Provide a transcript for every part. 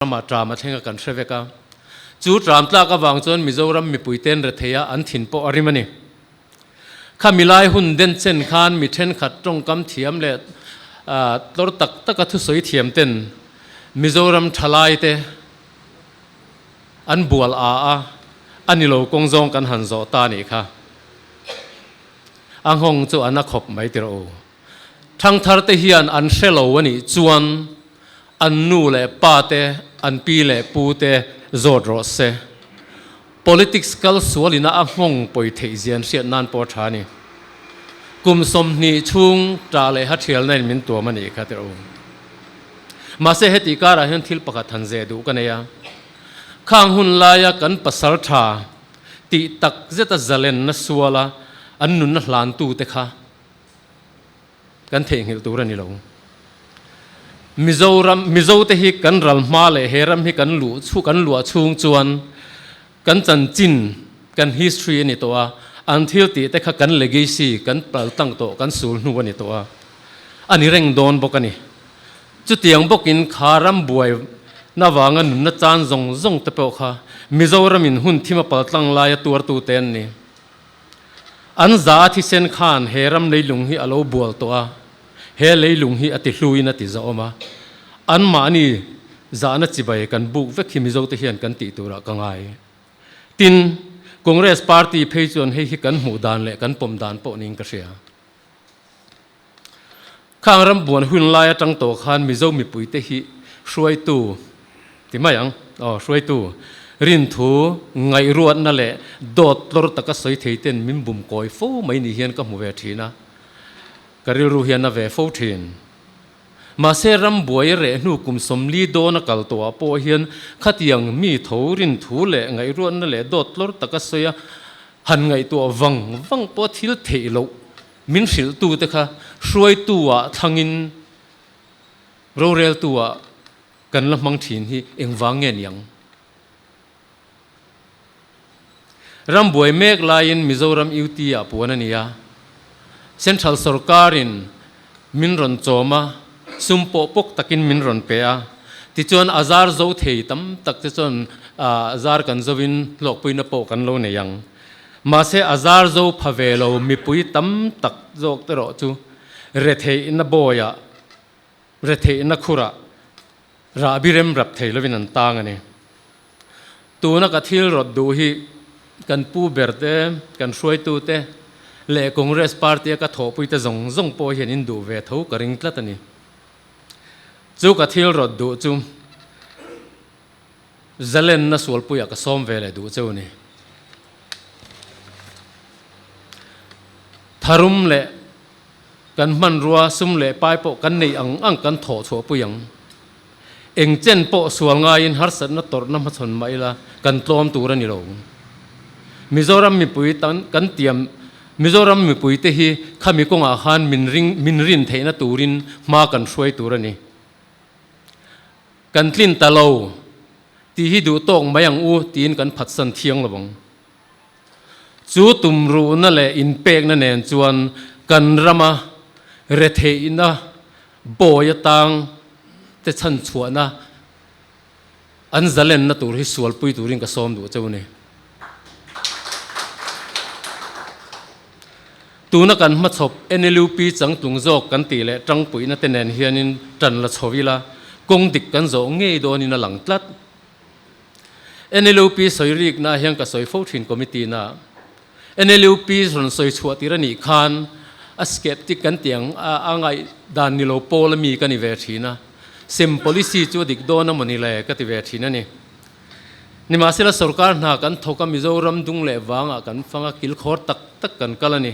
Ramah tram a thleng a kan hre vek a, chu tram tlak avang chuan Mizoram mipui ten rethei a an thin pawh a rim a ni. Kha milai hun den chen khan mi thenkhat tawngkam thiam leh tlawr tak taka thusawi thiam ten Mizoram thalai te an bual a a, a ni lo kawng zawng kan han zawh ta nih kha. A nghawng chu a na khawp mai tirh u. Thangthar te hian an hre lo a nih chuan An nu leh pa te, an pi leh pu te zawt rawh se. Politics kal sual ina a nghawng pawi theih zian hriat nan pawh a tha a ni. Kum 20 chhung tah leh ha thialna in min tuam a nih kha tirh u. Mahse heti karah hian thil pakhat han zeh duh ka nei a. Khang hun laia kan pasal tha tih tak zeta zalenna suala an nunna hlantu te kha Kan theihnghilh tur a ni lo. Mizoram, Mizote hi kan ral hma leh he ram hi kan luh chhu, kan luah chhung chuan kan chanchin, kan history a ni tawh a, an thil tih te kha kan legacy, kan pal tlang tawh, kan sul hnu a ni tawh a, a ni reng dawn bawk a ni. Chutiang bawkin kha ram buai na vanga nunna chan zawng zawng te pawh kha Mizoramin hun thim a pal tlang laia tuartute an ni. An za a thisen khan he ram leilung hi a lo bual tawh a, he leilung hi a ti hluin a ti zahawm a, anmahni zahna chibai kan buk vek hi Mizote hian kan tih turah ka ngai. Tin, Congress party phei chuan hei hi kan hmuh dan leh kan pawm dan pawh niin ka hria. Khang ram buan hun lai atang tawh khan Mizo mipuite hi hruaitu ti mai ang, aw hruaitu, rinthu, ngaihruatna leh dawt tlawr taka sawi thei ten min bum kawi fo mai ni hian ka hmu ve thin a, ka rilru hian a ve fo thin. Mahse ram buai reh hnu kum 40 dawn a kal tawhah pawh hian khatiang mi tho rinthu leh ngaihruatna leh dawt tlawr taka sawi a han ngaihtuah vang vang pawh thil theih loh Min hrilhtute kha hruaitu-ah thlangin roreltu-ah kan la hmang thin hi engvang nge niang? Ram buai mek laiin Mizoram UT-ah puan a ni a, Central sawrkarin min rawn chawm a, sum pawh pawk takin min rawn pe a, tichuan a zar zo thei tam tak te chuan zar kan zovin hlawkpuina pawh kan lo nei ang. Mahse a zar zo pha ve lo mipui tam tak zawk te rawh chu retheihna bawiah, retheihna khurah rahbi rem rap thei lovin an tang a ni. Tuna ka thil rawt duh hi kan pu ber te, kan hruaitu te leh Congress party a ka thawhpui te zawng zawng pawh hian in duh ve tho ka ring tlat a ni. Chu ka thil rawt duh chu Zalenna sualpuiah ka sawm ve leh duh cheu ni. Tharum leh kan hmanrua sum leh pai pawh kan neih ang ang kan thawh chhuahpui ang. Eng chen pawh sual ngaiin harsatna tawrhna hmachhawn mah ila kan tlawm tur a ni lo. Mizoram mipui tan kan tiam Mizoram mipuite hi khami kawngah khan min ring min rin theihna turin hma kan hruai tur a ni. Kan tlin ta lo tih hi duh tawk mai ang u tiin kan phatsan thiang lo ang. Chu tumruhna leh inpekna nen chuan kan rama retheihna bawi atang te chhanchhuahna an zalenna tur hi sualpui turin ka sawm duh cheu ni. Tuna kan hmachhawp NLUP changtlung zawk kan tih leh tangpuihna te nen hianin tan la chho ila, kawng dik kan zawh ngei dawnin a lang tlat. NLUP sawi rikna hian ka sawi fo thin committee na. NLUP rawn sawi chhuah tir a nih khan a skeptic kan tih ang a ngaih dan ni lo pawl a mi ka ni ve thin a. Sem policy chu a dik dawn a mawni le ka ti ve thin a ni. Nimahsela sorkar hna kan thawk a Mizoram dung leh vangah kan fang a kilkhawr tak tak kan kal a ni.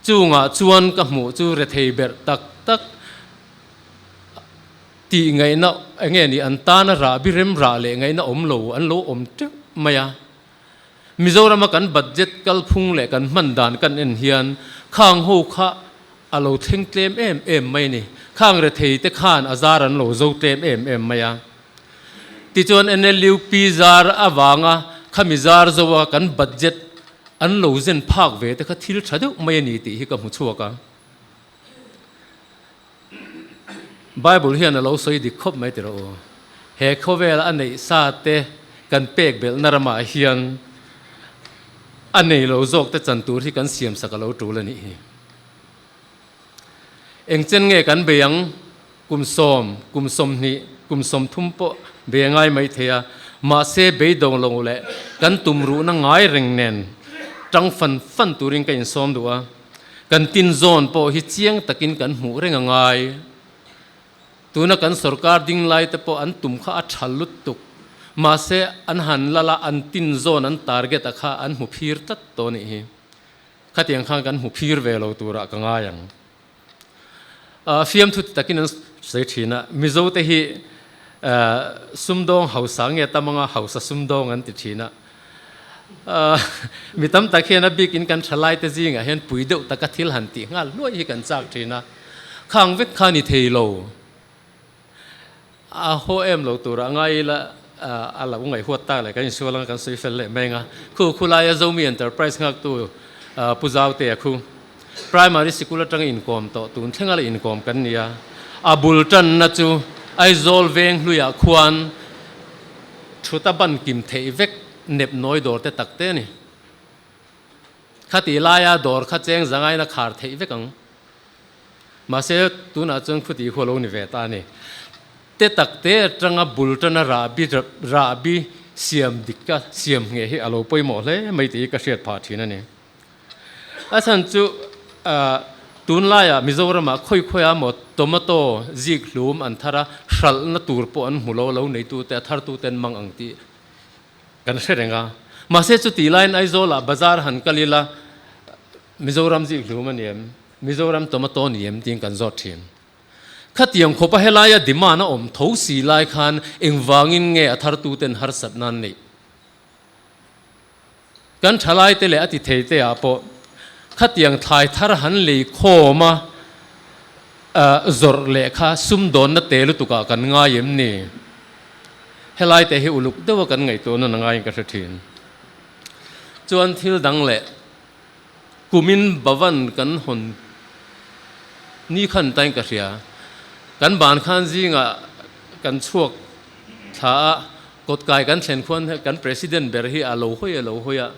Chungah chuan ka hmuh chu rethei berh tak tak tih ngaihna enge ni an tana rah bi rem rah leh ngaihna awm lo an lo awm teuh mai a. Mizorama kan budget kalphung leh kan hman dan kan en hian khang ho kha a lo thleng tlem em em mai a ni. Khang rethei te khan a zar an lo zo tlem em em mai a. Tichuan NLUP zar avanga khami zar zoa kan budget an lo zen phak ve te kha thil tha deuh mai a ni tih hi ka hmu chhuak a. Bible hian a lo sawi dik khawp mai tih rawh u. He khawvel a neih sa te kan pek belhna ramah hian a nei lo zawk te chan tur hi kan siam sak a lo tul a nih hi. Engchen nge kan bei ang? Kum sawm, kum 20, kum 30 pawh bei a ngai mai thei a, mahse beidawng lo leh kan tum ruhna ngai reng nen tang fan fan turin ka insawm duh a, kan tin zawn pawh hi chiang takin kan hmuh reng a ngai. Tuna kan sorkar ding lai te pawh an tum kha a tha lutuk, mahse an han lal a, an tin zawn an target a kha an hmu phir tlat tawh a nih hi. Khatiang khan kan hmu phir ve lo turah ka ngai ang. Fiamthu ti takin an sawi thin a, Mizo te hi sumdawng hausa nge tam anga hausa sumdawng an ti thin a. Mi tam tak hian a bikin kan thalai te zingah hian pui deuh taka thil han tih nghal hluai hi kan chak thin a, khang vek kha ni thei lo. A haw em lo turah ngai ila a lo ngaihhuat tak leh kan insual anga kan sawi fel leh mai anga khu khu laia Zomi Enterprise nghaktu Pu Zautea khu Primary sikul atanga inkawm tawh tun thlenga la inkawm kan ni a, a bul tanna chu Aizawl veng hluiah khuan thuta ban kim theih vek nep nawi dawr te tak te a ni. Khati laia dawr kha cheng zangain a khar theih vek ang. Mahse, tunah chuan khuti khu a lo ni ve ta a ni. Te tak te atanga bul tana rahbi rahbi siam dik ka siam ngheh hi a lo pawimawh hle mai tih hi ka hriat phah thin a ni. A chhan chu tunlaiah Mizoramah khawi khawiah maw tomato zik hlum an thar a, hralhna tur pawh an hmu lo, lo neitute a thartute an mang ang tih kan hre reng a. Mahse chutih laiin Aizawlah bazar han kal ila Mizoram zik hlum a ni em? Mizoram tomato ni em? Tiin kan zawt thin. Khatiang khawpa helaia demand a awm tho si lai khan engvangin nge a thartuten harsatna an neih? Kan thalaite leh a ti thei te ah pawh khatiang thlai thar han lei khawm a, zawrh leh kha sumdawnna te lutuk ah kan ngai em ni? Helai te hi uluk deuh a kan ngaihtuah nawn a ngaiin ka hre thin. Chuan thil dang leh kumin Bhavan kan hawn ni khan tain ka hria. Kan ban khan zingah kan chhuak thla a, Kawtkai kan thlen khuan kan President ber hi a lo hawi a lo hawi a,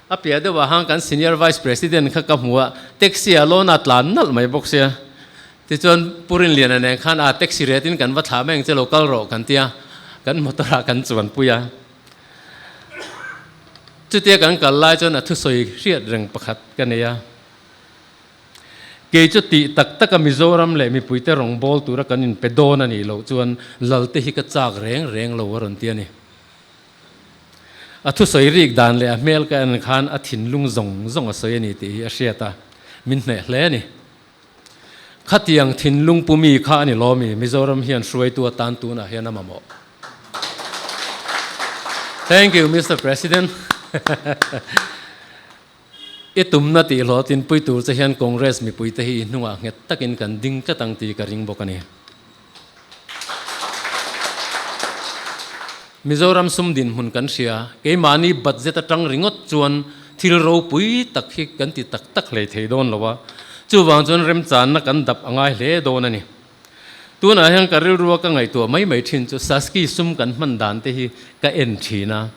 a piah deuh ah han kan Senior Vice President kha ka hmu a, taxi a lawn a tlan nalh mai bawk sia. Tichuan Pu Rinliana nen khan a taxi ret in kan va thlah mai ang che lo kal rawh kan tia, kan motor ah kan chuan pui a. Chutia kan kal lai chuan a thusawi hriat reng pakhat ka nei a. Kei chu tih tak taka Mizoram leh mipuite rawngbâwl tura kan inpe dawn a nih loh chuan Lalte hi ka châk reng reng lo a rawn ti a ni. A thusawi rik dan leh a hmel ka en khan a thinlung zawng zawng a sawi a ni tih hi a hriat a, min hneh hle a ni. Khatiang thinlung pu mi kha a ni lawmi Mizoram hian hruaitu atan tunah hian a mamawh. Thank you, Mister President. I tumna tih hlawhtlin pui tur che hian Congress mipuite hi i hnungah nghet takin kan ding tlat ang tih ka ring bawk a ni. Mizoram sum dinhmun kan hria, keimahni budget atang ringawt chuan thil ropui tak hi kan ti tak tak hlei thei dawn lo a, chuvang chuan remchanna kan dap a ngai hle dawn a ni. Tunah hian ka rilrua ka ngaihtuah mai mai thin chu Saski sum kan hman dan te hi ka en thin a.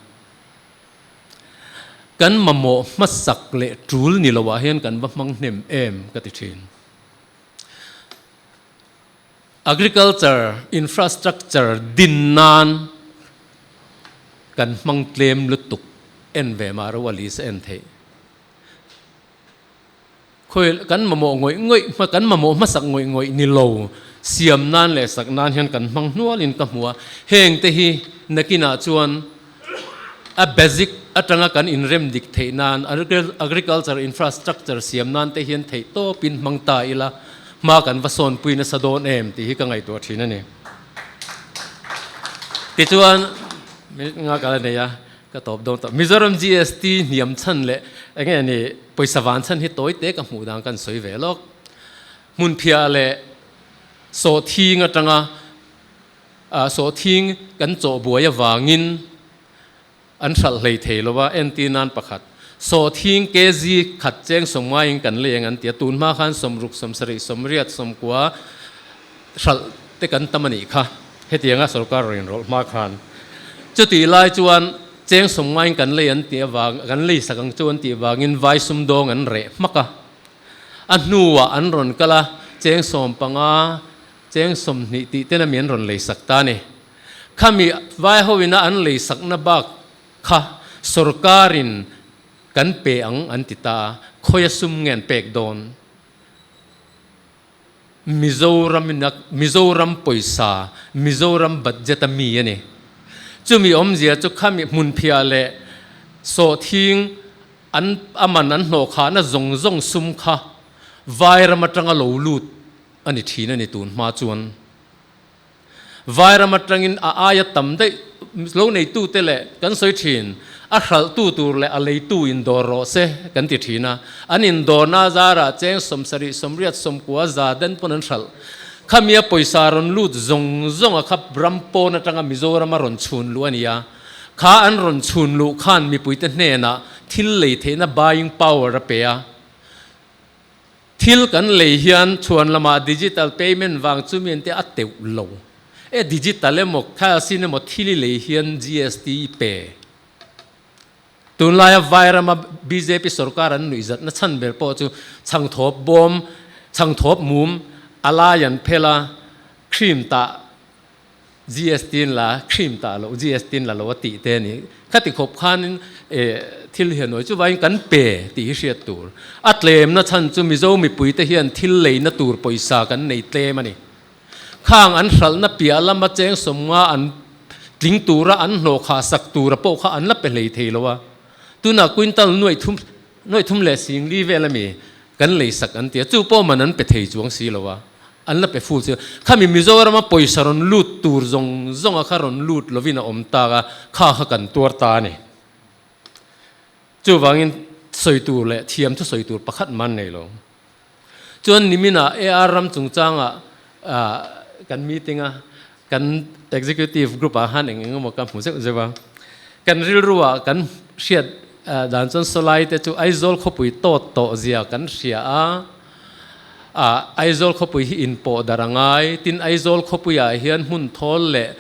Kan mamawh hmasak leh tul ni loah hian kan va hmang hnem em ka ti thin. Agriculture infrastructure din nan kan hmang tlem lutuk en ve mah ro a lisa en theih. Khawi kan mamawh ngawih ngawih hma kan mamawh hmasak ngawih ngawih ni lo siam nan leh sak nan hian kan hmang hnualin ka hmu a, heng te hi nakinah chuan a basic atanga kan inrem dik theih nan agriculture infrastructure siam nan te hian theih tawpin hmang ta ila hma kan va sawnpui nasa dawn em tih hi ka ngaihtuah thin a ni. Tichuan minute nga kal a nei a. Ka tawp dawn tawh. Mizoram GST hniam chhan leh eng nge ni pawisa van chhan hi tawi te ka hmuh dan kan sawi ve lawk. Hmunphiah leh sawhthing atanga sawhthing kan chawh buai avangin an hralh hlei thei lo a, entir nan pakhat sawhthing kg khat cheng sawmngaiin kan lei ang an ti a, tun hma khan sawmruk, sawmsarih, sawmriat, sawmkua hralh te kan tam a nih kha. Hetianga sorkar rawn inrawlh hma khan. Chutih lai chuan cheng sawmngain kan lei an tih avang, kan lei sak ang chu an tih vangin vai sumdawng an reh hmak a. A hnuah an rawn kal a, cheng 15, cheng 20 tih ten a mi an rawn lei sak ta a ni. Khami vai hoina an lei sakna bak kha sorkarin kan pe ang an ti ta a, khawia sum nge an pek dawn? Mizoram in a Mizoram pawisa, Mizoram budget a mi a ni. Chumi awmzia chu khami hmunphiah leh sawhthing an a man an hnawhkhahna zawng zawng sum kha Vairam atanga lo lut a ni thin a ni tun hma chuan. Vairam atangin a aia tam daih lo neitute leh kan sawi thin, a hralhtu tur leh a leitu indawr rawh se kan ti thin a, an indawrna zarah cheng 70, 80, 90 za den pawn an hralh. Khamia pawisa rawn lut zawng zawng a kha ram pawn atanga Mizoram a rawn chhun luh a ni a, kha an rawn chhun luh khan mipuite hnenah thil lei theihna buying power a pe a. Thil kan lei hian chhuan lamah digital payment vang chu mi ente a teuh lo. E digital emaw cash in emaw thil i lei hian GST i pe. Tunlaia Vairama bjp sorkar an nuihzatna chhan ber pawh chu chhangthawp bawm, chhangthawp mum a lai an phel a, cream tah GST in la cream tah loh GST in la lo a tih te a ni. Khati khawp khanin thil hian awi chuvangin kan pe tih hi hriat tur. A tlemna chhan chu Mizo mipuite hian thil leina tur pawisa kan nei tlem a ni. Khang an hralhna piah lama cheng 50 an tling tura an hlawhkhah sak tura pawh kha an la pe hlei thei lo a. Tunah quintal nuaih thum nuaih thum leh singli vel ami kan lei sak an ti a, chu pawh man an pe thei chuang si lo a, an la pe full si lo. Khami Mizorama pawisa rawn lut tur zawng zawnga kha rawn lut lovin a awm tak a, kha kha kan tuar ta a ni. Chuvangin sawi tur leh thiam thu sawi tur pakhat man nei lo. Chuan niminah AR ram chungchangah kan meeting a, kan executive group ah khan eng eng emaw ka hmu zeuh zeuh a. Kan rilru ah kan hriat dan chuan sawlai te chu Aizawl khawpui tawt tawh zia kan hria a, Aizawl khawpui hi inpawh dar a ngai, tin Aizawl khawpui ah hian hmun thawl leh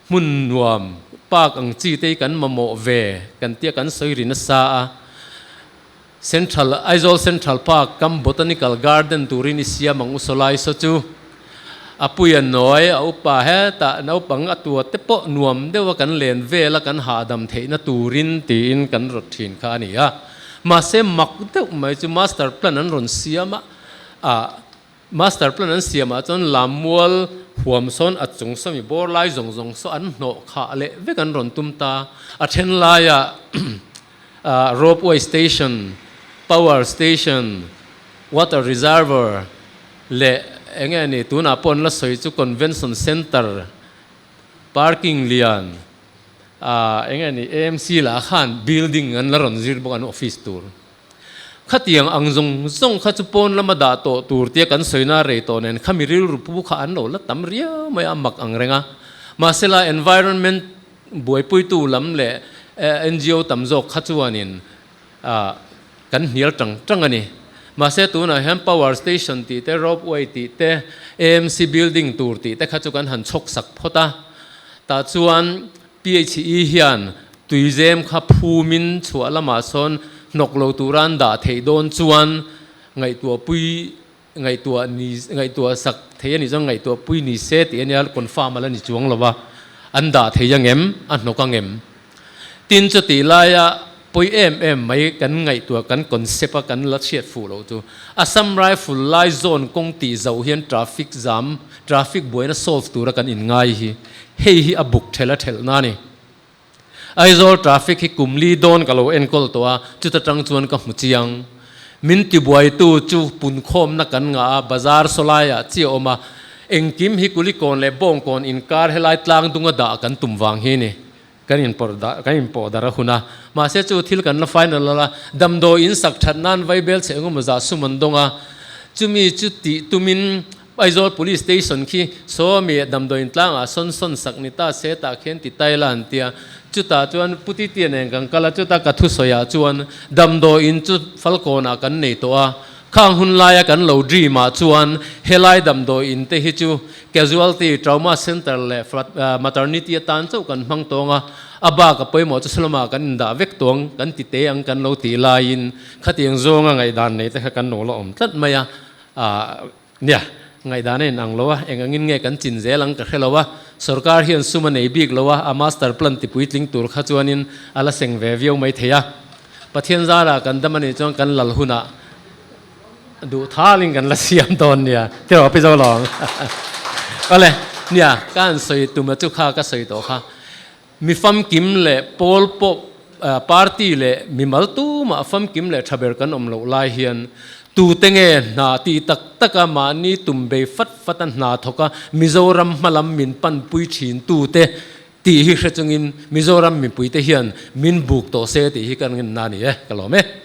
hmun nuam park ang chi te hi kan mamawh ve kan tia kan sawi ri nasa a. Central, Aizawl Central Park kam Botanical Garden turin i siam ang u sawlai saw chu a pui a nawi, a upa hetah naupang a tua te pawh nuam deuha kan len vela kan hahdam theihna turin tiin kan rawt thin kha a ni a. Mahse mak deuh mai chu master plan an rawn siam a, ah master plan an siamah chuan Lammual huam sawn a chung sawmi bawr lai zawng zawng saw an hnawh khah leh vek an rawn tum ta. A then laiah Ropeway station, power station, water reservoir leh eng nge ni tunah pawh an la sawi chu convention centre, parking lian eng nge ni AMC lah khan building an la rawn zir bawk an office tur. Khatiang ang zawng zawng kha chu pawn lama dah tawh tur tia kan sawina rei tawh nen khami rilru pu kha an lo la tam riau mai a, mak ang reng a. Mahsela environment buaipuitu lam leh NGO tam zawk kha chuanin kan hnial tang tang a ni. Mahse tunah hian power station tih te, ropeway tih te, AMC building tur tih te kha chu kan han chhawk sak phawt a. Tah chuan PHE hian tuizem kha phumin chhuah lamah sawn hnawk lo tura an dah theih dawn chuan ngaihtuah pui ngaihtuah ni ngaihtuah sak thei a nih chuan ngaihtuah pui ni se tih a nia confirm a la ni chuang lo va, an dah thei angem a hnawk angem. Tin chutih laia pawi em em mai kan ngaihtuah kan concept a kan la chhiat fuh loh chu Assam Rifle lai zawn kawng tih zoh hian traffic jam traffic buaina solve tura kan inngai hi hei hi a buk thelh a thelh na a ni. Aizawl traffic hi kum li dawn ka lo enkawl tawh a, chuta tang chuan ka hmu chiang. Min tibuaitu chu punkhawmna kan ngah a, bazar sawlaiah chiah awm a, engkim hi Kulikawn leh Bawngkawn inkar helai tlang dunga dah kan tum vang hi ni. Kan inpawrh dah kan inpawh dar a hun a, mahse chu thil kan la final la, damdawi in sak that nan vaibel chhe engemaw zah sum an dawng a, chumi chu tih tumin Aizawl Police Station khi sawmi damdawi in tlangah sawn sawn sak ni ta se tah khian ti tai la an tia, chutah chuan Pu Titi nen kan kal a, chuta ka thusawiah chuan damdawi in chu Falkawnah kan nei tawh a. Khang hun laia kan lo dream ah chuan helai damdawi in te hi chu casualty, trauma centre leh maternity atan chauh kan hmang tawng a, a bak a pawimawh chu salamah kan indah vek tawng kan ti te ang kan lo tih laiin khatiang zawnga ngaihdan nei te kha kan lo la awm tlat mai a. Nia, ngaihdan a inang lo a, eng angin nge kan chin zel ang ka hre lo a, sorkar hian sum a nei bik lo a, a master plan ti puitling tur kha chuanin a la seng ve viau mai thei a. Pathian zara kan dam a nih chuan kan lal hunah duh thalin kan la siam dawn nia, ti rawh pi zo lawng. Awle, nia, ka han sawi tum a chu kha ka sawi tawh kha. Mi famkim leh pawl pawh party leh mimal tumah famkim leh tha ber kan awm loh lai hian tute nge hna tih tak taka mahni tum bei fat fat a hna thawk a Mizoram hmalam min panpui thin tute tih hi hre chungin Mizoram mipuite hian min buk tawh se tih hi ka ngenna a ni e, ka lawm e.